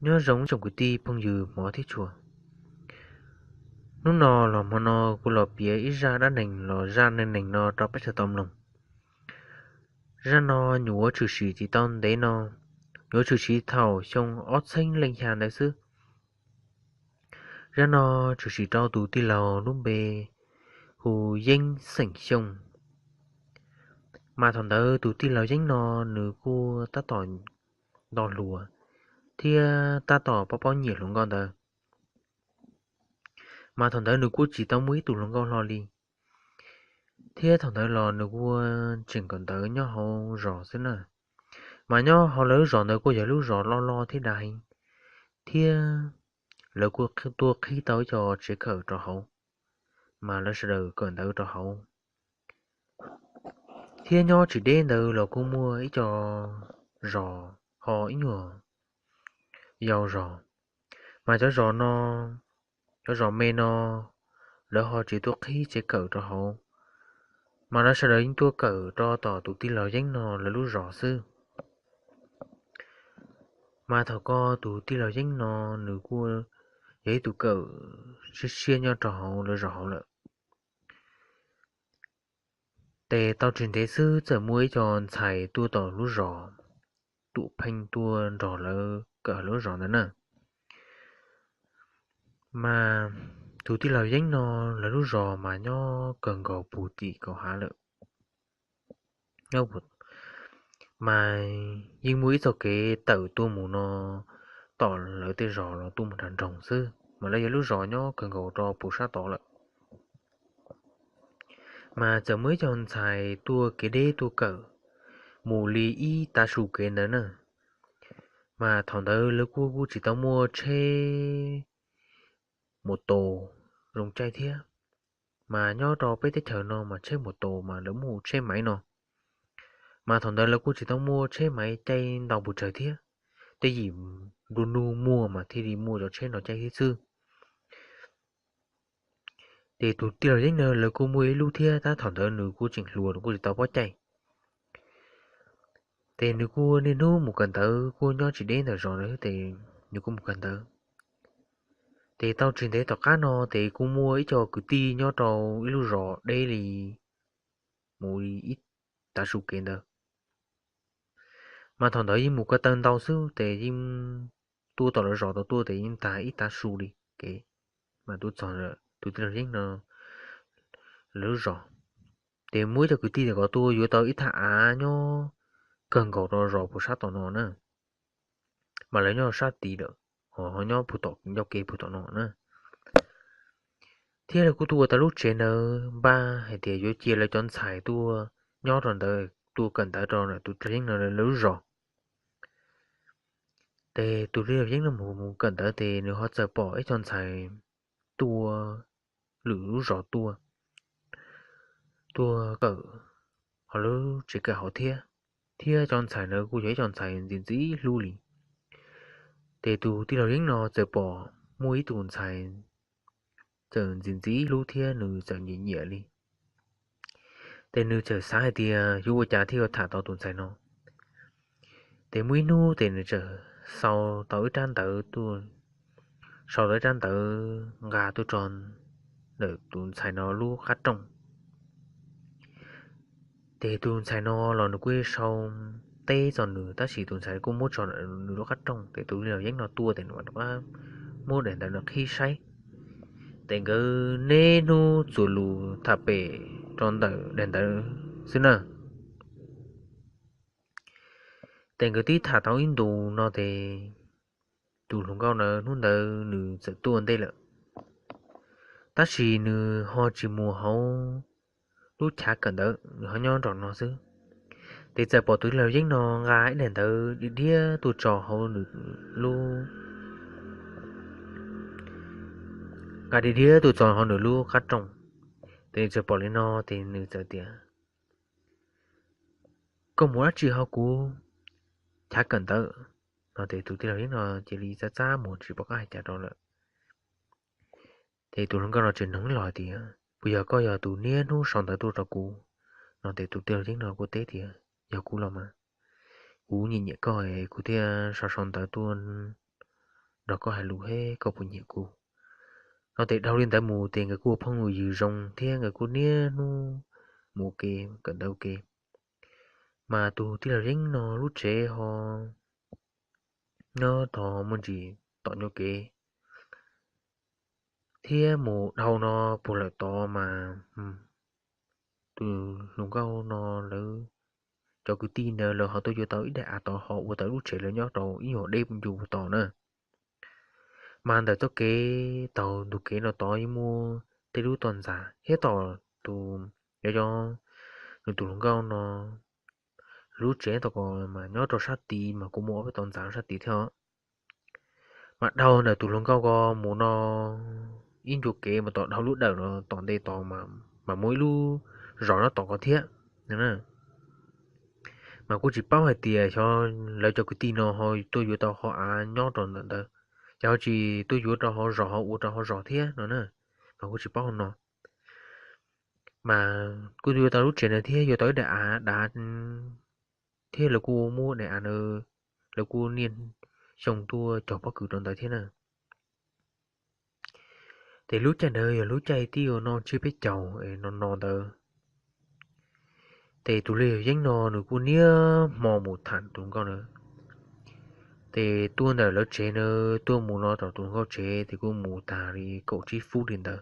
Nyob zoo tsoom kwv tij phooj ywg hmov thiab tshua. Hnub no los hmo no kuv los piav ib zaj dab neeg los zaj neeg neeg no rau peb sawv daws tau mloog. Zaj no nyuam qhuav tshwm sim tsis tau ntev no, nyuam qhuav tshwm sim thaum xyoo ob txheeb leej xya ntawd xwb. Zaj no tshwm sim rau tus tij laug lub npe hu Yeeb xeem Xyooj. Mas thaum ntawd tus tij laug Yeeb no nws kuj tab tom nto hluas thiab tab tom paub paub nyiam hluas nkauj ntawd. Mas thaum ntawd nws kuj tsis tau muaj ib tug hluas nkauj hlo li, thiab thaum ntawd los nws kuj tseem kawm ntawv nyob hauv zos xwb na. Mas nyob hauv lawv lub zos ntawd kuj yog lub zos loj loj thiab dav heev, thiab lawv kuj tuaj qhib tau ib co tsev kawm rau hauv, mas lawv sawv daws kawm ntawv rau hauv. Thiab nyob tsis deb ntawd los kuj muaj ib co zos ho ib nyuag yau zog, mas cov zos no, cov zos me no, lawv ho tsis tuaj qhib tsev kawm rau hauv, mas lawv sawv daws yeej tuaj kawm rau tom tus tij laug Yeeb no lawv lub zos xwb. Mas thaum ko tus tij laug Yeeb no nws kuj yog ib tug kawm siab siab nyob rau hauv lawv zos hauv lawm. Ces tau tsis ntev xwb txawm muaj ib co ntxhais tuaj tom lub zos, tuam pheej tuaj nrog lawv kawm lub zos ntawd na. Mas tus tij laug Yeeb no lawv lub zos mas nyob kawg nkaus puag tim kaum hav lawm. Mas yeej muaj ib txoj kev tawm tuaj mus no, tom lawv tej zos los tuaj mus nram nroog xwb, mas lawv yog lub zos nyob kawg nkaus rau puag sab tod lawm. Mas txawm muaj ib co ntxhais tuaj kev deb tuaj kawm mus li ib tav su kev ntawd na. Mas thaum ntawd lawv kuj kuj tsis tau muaj tsheb mus tos zoo caij thiab. Mas nyob rau peb teb chaws no mas tsheb mus tos mas lawv muaj tsheb maiv no. Mas thaum ntawd lawv kuj tsis tau muaj tsheb maiv caij ntau pes tsawg thiab, tej yim nplua nuj muaj mas thiaj li muaj cov tsheb no caij thiab xwb. Ces tus tij laug Yeeb no lawv kuj muaj ib lub thiab, tab thaum ntawd nws kuj tseem hluas, nws kuj tsis tau paub caij. Ces nws kuj niaj hnub mus kawm ntawv, kuj nyob tsis deb ntawm zos ntawd, ces nws kuj mus kawm ntawv. Ces tau tsis ntev tom qab no ces kuj muaj ib co kwv tij nyob rau ib lub zos deb li mus ib tav su kev ntawd. Mas thaum ntawd yeej mus ko taw ntau xwb ces yeej tuaj tom lawv zos tau tuaj ces yeej tag ib tav su li kev, mas tuaj txog tus tij laug Yeeb no lawv lub zos. Ces muaj ib co kwv tij ntawm ko tuaj yuav tau ib thaj av nyob kawg nkaus rau zos puag sab tom no na, mas lawv nyob sab tid lawm, ho nyob puag tom ncauj kev puag tom no na. Thiab lawv kuj tuaj ua tau lub tsev ntawd npaj hais tias yuav cia lawv cov ntxhais tuaj nyob rau ntawd, tuaj kawm ntawv rau tus tij laug Yeeb no lawv lub zos. Ces tus tij laug Yeeb no mus mus kawm ntawv ces nws ho txawm pom ib co ntxhais tuaj lwm lub zos tuaj, tuaj kawm hauv lub tsev kawm hauv thiab, thiab cov ntxhais ntawd kuj yog ib co ntxhais ntxim ntxim hlub li. Ces tus tij laug Yeeb no txawm pom muaj ib tug ntxhais txawm ntxim ntxim hlub thiab nws txawm nyiam nyiam li. Ces nws txawm xav hais tias yuav ua cas thiaj yuav tham tau tus ntxhais no. Ces muaj ib hnub ces nws txawm sau tau ib rab ntawv tuaj, sau tau ib rab ntawv nqa tuaj tso ntawm tus ntxhais no lub qab rooj. Ces tus ntxhais no los nws kuj sau teb txog nws, tab sis tus ntxhais kuj muab tso nws lub qab rooj. Ces tus tij laug Yeeb no tuaj ces nws rov qab muab daim ntawv no qhib saib. Ces nkawd niaj hnub txuas lus tham pem rau ntawm daim ntawv xwb na. Ces nkawd twb tham tau ib ntus no ces tus hluas nkauj ntawd hnub ntawd nws txawm tuaj ntej lawm, tab sis nws ho tsis mus hauv lub chav kawm ntawv, nws ho nyob nraum no xwb. Ces txawm pom tus tij laug Yeeb no nqa ib daim ntawv dhia dhia tuaj tso hauv nws lub, nqa dhia dhia tuaj tso hauv nws lub qab rooj. Ces txawm pom li no ces nws txawm tias, koj mus dab tsi hauv kuv chav kawm ntawv? No ces tus tij laug Yeeb no cia li txab txab muag tsis pom qab hais cas rau lawm. Ces tus hluas nkauj no tseem noog los hais tias, puas yog koj yog tus niaj hnub sau ntawv tuaj rau kuv? No ces tus tij laug Yeeb no kuj teb tias, yog kuv los mas, kuv nyiam nyiam koj es kuv thiaj sau sau ntawv tuaj nrog koj hais lus thiab koj puas nyiam kuv? No ces dhau li ntawd mus ces nkawd kuj ua phooj ua ywg zoo thiab nkawd kuj niaj hnub mus ua ke kawm ntawv ua ke. Mas tus tij laug Yeeb no lub tsev ho nyob tod muaj ntsis tom ncua kev thiab mus dhau no puag lawm tod mas tus hluas nkauj no lawv cov kwv tij ntawd lawv ho tuaj yuav tau ib daim av tod ho ua tau lub tsev lawv nyob rau ib nyuag deb ncua tos na. Mas ntawm txoj kev taug ntug kev no tod yeej muaj tej lub toj ntxas thiab tom tus, yog cov, nws tus hluas nkauj no lub tsev tod ko mas nyob rau sab tid mas kuj muaj ob peb toj ntxas sab tid thiab os. Mas dhau ntawm tus hluas nkauj ko mus no ib ncua kev mas tom dhau lub dawm no tom ntej tod mas muaj ib lub zos nyob tom ko thiab. Mas kuj tsis paub hais tias xyov lawv cov kwv tij no ho tuaj yuav tau qhov av nyob rau ntawm ntawd, ces ho tsis tuaj yuav rau hauv zos ho ua rau hauv zos thiab no na. Mas kuj tsis paub no. Mas kuj yuav tau lub tsev ntawd thiab yuav tau ib daim av dav thiab lawv kuj muab daim av ntawd, lawv kuj niaj xyoo tuaj cog pob kws rau ntawd thiab na. Ces lub caij ntawd yog lub caij twb yuav noj tsiab peb caug no no ntawd. Ces tus tij laug Yeeb no nws kuj niaj hmo mus tham tus hluas nkauj na. Ces tuaj ntawm lawv tsev na, tuaj mus no rau tus hluas nkauj tsev ces kuj mus tag li kaum tsib feeb li ntawd.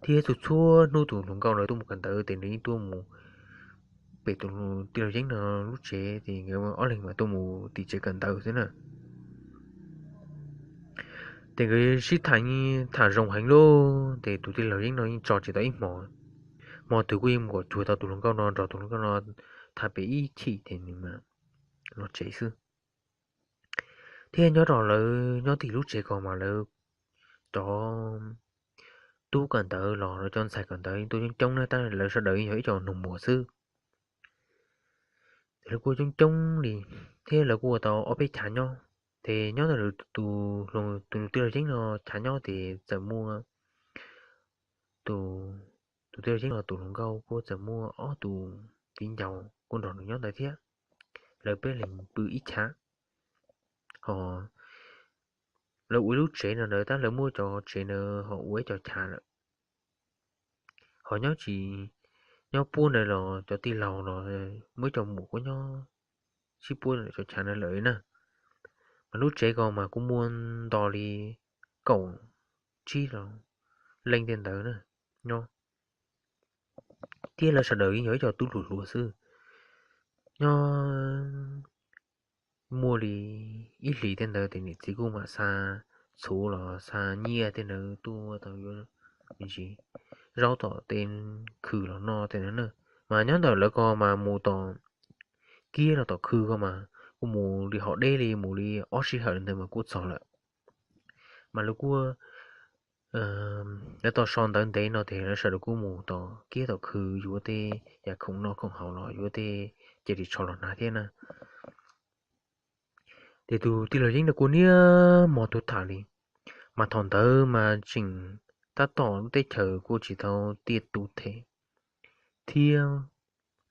Thiab txhua txhua hnub tus hluas nkauj ntawd tuaj mus kawm ntawv ces nws yeej tuaj mus pem tus tij laug Yeeb no lub tsev ces nkawd ob leeg mas tuaj mus tim tsev kawm ntawv xwb na. Ces nkawd sib tham, tham zoo heev lauj, ces tus tij laug Yeeb no yeej tso tsis tau ib hmo. Hmo twg kuj yeej mus kom cuag tau tus hluas nkauj no nrog tus hluas nkauj no tham pem ib chim ces nws mam los tsev xwb. Thiab nyob rau lawv nyob tim lub tsev ko mas lawv cov tub kawm ntawv los lawv cov ntxhais kawm ntawv tuaj coob coob na, tab lawv sawv daws yog ib co nus muag xwb. Ces lawv kuj coob coob li, thiab lawv kuj ua tau ob peb chav nyob. Ces nyob ntawm tus, tus tij laug Yeeb no chav nyob ces txawm muaj tus, tus tij laug Yeeb no tus hluas nkauj kuj txawm muaj ob tus viv ncaus kuj nrog nws nyob ntawd thiab. Lawv peb leeg pw ib chav. Ho lawv ua ib lub tsev no ntawd tab lawv muab cov tsev ntawd ho ua ib co chav lawm. Ho nyob tsis, nyob puab ntawd los cov tij laug los muaj ib co muam kuj nyob sib puab cov chav ntawd lawm na. Mas lub tsev ko mas kuj muaj nto li kaum tsib los leej tej ntawd na nyob. Thiab lawv sawv daws yog ib co tub hluas hluas xwb. Nyob muaj li ib hlis tej ntawd ces niam txiv kuj mam xa txhuv los xa nyiaj tej ntawd tuaj tau yuav me ntsis zaub tom tej khw los noj tej ntawd na. Mas nyob ntawm lawv ko mas mus tom kiab los tom khw ko mas kuj mus li hom deb li mus li ob sij hawm li ntawd mas kuj txog lawm. Mas lawv kuj, lawv tau so ntawv ntev no ces lawv sawv daws kuj mus tom kiab tom khw yuav tej yam khoom noj khoom haus los yuav tej cia ris tsho los hnav thiab na. Ces tus tij laug Yeeb ntawd kuj niaj hmo tuaj tham li, mas thaum ntawd mas tseem tab tom lub teb chaws kuj tsis tau tiaj tus them thiab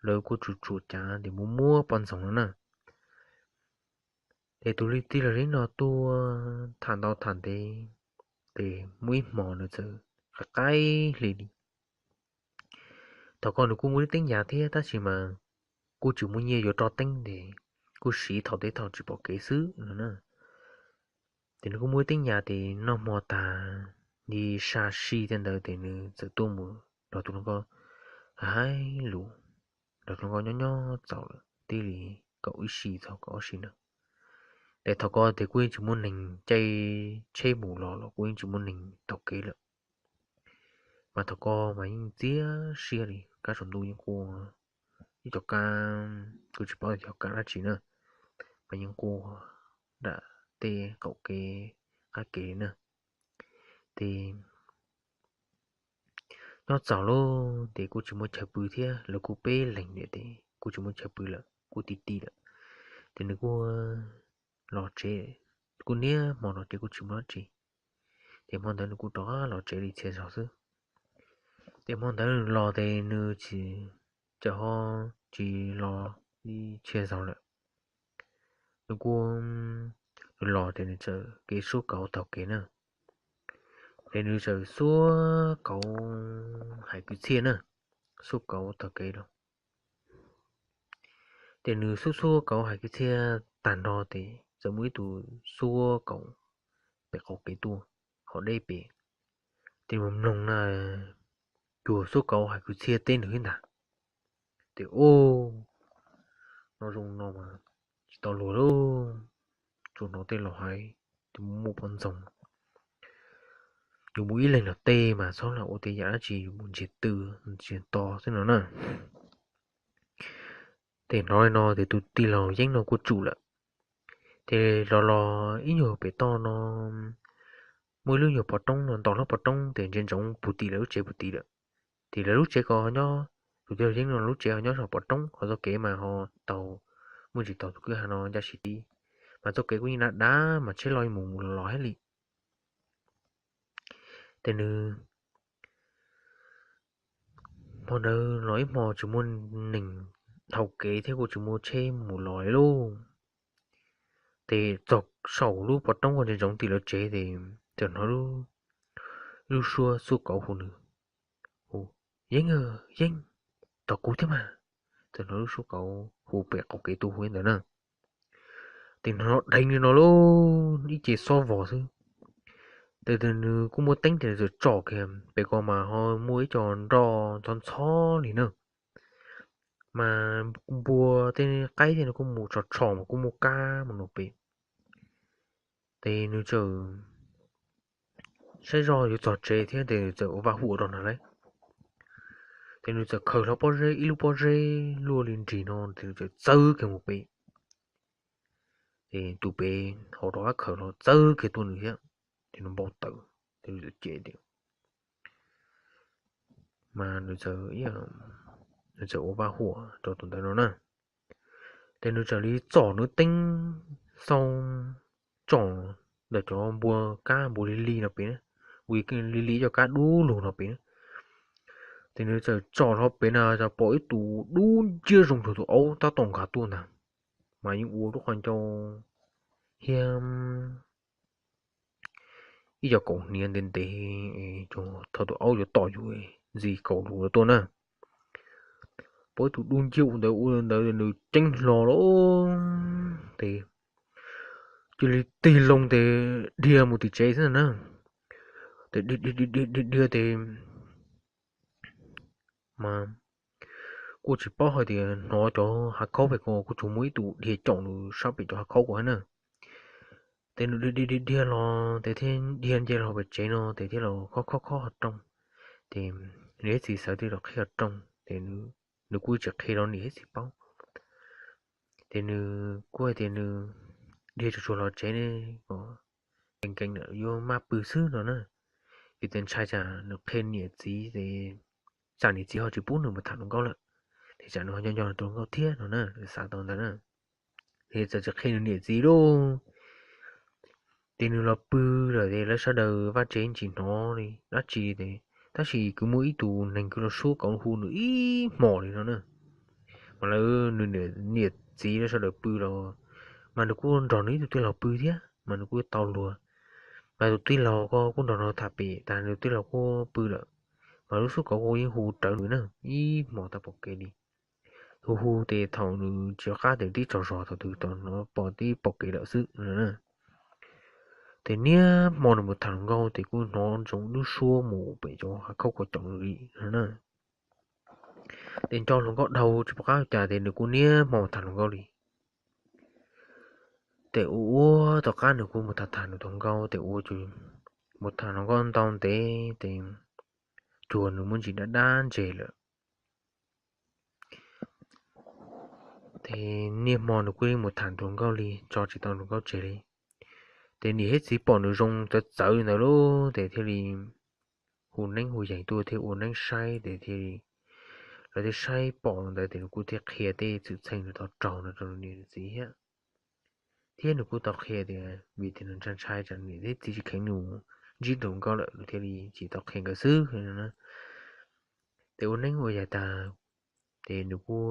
lawv kuj tsuas tsuam cav ces muab muab poj ntxoog no na. Ces tus tij laug Yeeb no tuaj tham ntau tham ntev, ces muaj ib hmo nws txawm qaib qaib hli li. Thaum ko nws kuj muaj lub teeb yav thiab tab sis mas kuj tsis muaj nyiaj yuav roj teeb ces kuj siv thaum tej thaum tsis pom kev xwb no na. Ces nws kuj muaj lub teeb yav ces noj hmo tag li sa si tej ntawd ces nws txawm tuaj mus nrog tus hluas nkauj hais lus, nrog tus hluas nkauj nyob nyob txaus lawm tib li kaum ib si txog kaum ob si na. Ces thaum ko ces kuj yeej tsis muaj neeg, caij tsheb mus los los kuj yeej tsis muaj neeg taug kev lawm. Mas thaum ko mas yeej txias siab li, kab saum ntuj yeej quaj, ib co kab kuj tsis paub yog kab dab tsi na, mas yeej quaj nram tej qaum kev qab kev li na. Ces nyob txaus lawm ces kuj tsis muaj chaw pw thiab, lawv kuj peb leeg niam ces kuj tsis muaj chaw pw lawm, kuj ti ti lawm. Ces nws kuj los tsev, kuj niaj hmo los tsev kuj tsis muaj dab tsi. Ces hmo ntawd nws kuj rov qab los tsev li txhia zaus xwb. Ces hmo ntawd nws los ces nws tsis, txawm ho tsis los li txhia zaus lawm. Nws kuj los ces nws txawm kev xuab kauv taug kev na. Ces nws txawm xuab kauv hais kwv txhiaj na, xuab kauv taug kev los. Ces nws xuab xuab kauv hais kwv txhiaj tag nrho ces txawm muaj ib tug xuab kauv pem qaum kev tuaj hauv deb pem. Ces mus mloog na, cuag xuab kauv hais kwv txhiaj teb nws thiab ntag. Ces ub, no zoo no mas tsis tau luag lauj, tsuas hnov tej laus hais tias muaj poj ntxoog, yus mus ib leeg los tej mas txhob lam ua tej yam dab tsi, yus mus ntsiag to xwb no na. Ces hnov li no ces tus tij laug Yeeb no kuj tsum lawm. Ces los los ib nyuag pem toj no muaj ib lub nyuag pov roob no, nto hlob pov roob ces ntsia ntsoov puag tim lawv lub tsev puag tim lawm. Ces lawv lub tsev ko nyob, tus tij laug Yeeb no lub tsev ho nyob saum pov roob, ho txoj kev mas ho taug, muaj ntsis taug tus kwj ha no ncaj si tib, mas txoj kev kuj yeej dav dav mas tsheb los mus mus los los thiab li. Ces nws hmo ntawd los ib hmo tsis muaj neeg dhau kev thiab kuj tsis muaj tsheb mus los li lauj. Ces txog saum lub pov roob uas ntsia ntsoov tim lawv tsev ces txawm hnov lub suab xuab kauv hu nws, hu, Yeeb, Yeeb, tos kuv thiab mas. Txawm hnov lub suab kauv hu pem qaum kev tuaj hu ntawd na. Ces hnov dheev li no lauj, ib ce xob vog xwb. Ces nws kuj muaj teeb ces nws txawm tsom kiag pem ko mas ho muaj ib co nroj ntxhov ntxhov li na. Mas npua tej qaib tej no kuj mus tshos tshos mas kuj muaj kab mus no pem. Ces nws txawm saib zoj yuav txog tsev thiab ces nws txawm ua vaj huam rau na lauj. Ces nws txawm khaws hlo pob zeb, ib lub pob zeb luaj li nrig no ces nws txawm txawb kiag mus pem. Ces tus pem hauv rov qab khaws hlo txawb kiag tuaj nws thiab. Ces nws npau taws, ces nws txawm cem tias, mas nws txawm ua vaj huam rau tus ntawd no na. Ces nws txawm li txom nws teeb xau tsom ntawm cov npua kab npua li li no pem, ua li li ib co kab dub lug no pem. Ces nws txawm tsom hlo pem na, pom ib tus dub nciab zoo cuag tus aub tab tom nkag tuaj ntag, mas yeej ua lub qhov ncauj thiab ib co kaus hniav ntev ntev, thaum tus aub yuav tom yus ntxi kaus lug tuaj na. Pom ib tug dub nciab ua ntawd ua ntawd nws ceeb hlo lawm ces cia li tig loo ces dhia mus tim tsev xwb na. Ces dhia dhia dhia dhia ces mas kuj tsis paub hais tias hnov cov hav khaub pem ko kuj tsuas muaj ib tug dhia caum nws sab pem cov hav khaub ko thiab na. Ces nws dhia dhia dhia los ces thiaj dhia nce los pem tsev no ces thiaj los khob khob khob qhov rooj. Ces niam thiab txiv sawv thiaj los qhib qhov rooj ces nws kuj tsis qhia rau niam thiab txiv paub. Ces nws kuj hais tias nws dhia tsuag tsuag los tsev ne, kom nkees nkees lawm yuav maj pw xwb no na. Vim tias ntshai tsam nws qhia niam txiv ces tsam niam txiv ho tsis pub nws mus tham hluas nkauj lawm, ces tsam nws ho nco nco tus hluas nkauj thiab no na, nws xav tau ntawd na. Ces txawm tsis qhia nws niam txiv lauj. Ces nws los pw lawm ces lawv sawv daws vaj tsev tsis hnov li dab tsi ces, tab sis kuj muaj ib tug neeg kuj los suab kauv hu nws ib hmos li no na. Mas lawv, nws niam txiv lawv sawv daws pw los, mas nws kuj nrog nws ib tug tij laug pw thiab mas nws kuj tau luag. Mas tus tij laug ko kuj nrog nws tham pem tas, nws tij laug kuj pw lawm, mas lub suab kauv kuj yeej hu rawv nws na ib hmos tau pom kev li. Hu hu ces thaum nws tsis nco qab ces tib tsaug zog thaum twg tau hnov pom tib pom kev lawm xwb. Ces niaj hmo nws mus tham hluas nkauj ces kuj hnov ntsoov lub suab mus pem cov hav khaub ko caum nws li no na. Ces nco hluas nkauj dhau tsis pom qab ua cas ces nws kuj niaj hmo mus tham hluas nkauj li. Ces ua ua tom qab nws kuj mus tham tham nws tus hluas nkauj ces ua mus tham hluas nkauj ntau ntev ces cuag nws muaj ntsis dab dab ntseg lawm. Ces niaj hmo nws kuj yeej mus tham tus hluas nkauj li, tso tsis tau tus hluas nkauj tseg li. Ces niam thiab txiv pom nws zoo txawv txawv li ntawd lauj ces thiaj li hu neeb hu yaig tuaj thiab ua neeb saib ces thiaj li, lawv thiaj saib pom ntawd ces nws kuj thiaj qhia tej xwm txheej nws tau raug no rau nws niam nws txiv thiab. Thiab nws kuj tau qhia tias vim tias nws ntshai ntshai tsam niam thiab txiv tsis kheev nws ntsib tus hluas nkauj lawm nws thiaj li tsis tau qhia nkawd xwb no na. Ces ua neeb ua yaig tas ces nws kuj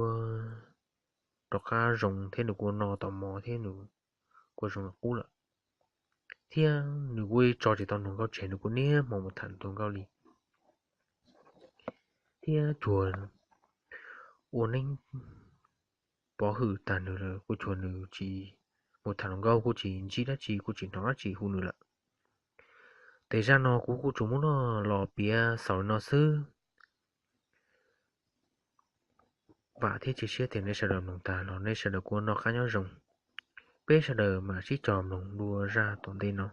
rov qab zoo thiab nws kuj noj tau mov thiab nws kuj zoo li qub lawm. thiab nws kuj tso tsis tau hluas nkauj tseg, nws kuj niaj hmo mus tham hluas nkauj li. Thiab Cuag ua neeb pov hwm tag nws lawm, kuj Cuag nws tsis mus tham hluas nkauj, kuj tsis ntsib dab tsi, kuj tsis hnov dab tsi hu nws lawm. Tej zaj no kuv kuj tsuas muab noj los piav xaus li no xwb. Vam thiab cia siab tias nej sawv daws mloog tag los nej sawv daws kuj noj qab nyob zoo. Peb sawv daws mam sib cog mloog dua zaj tom ntej no.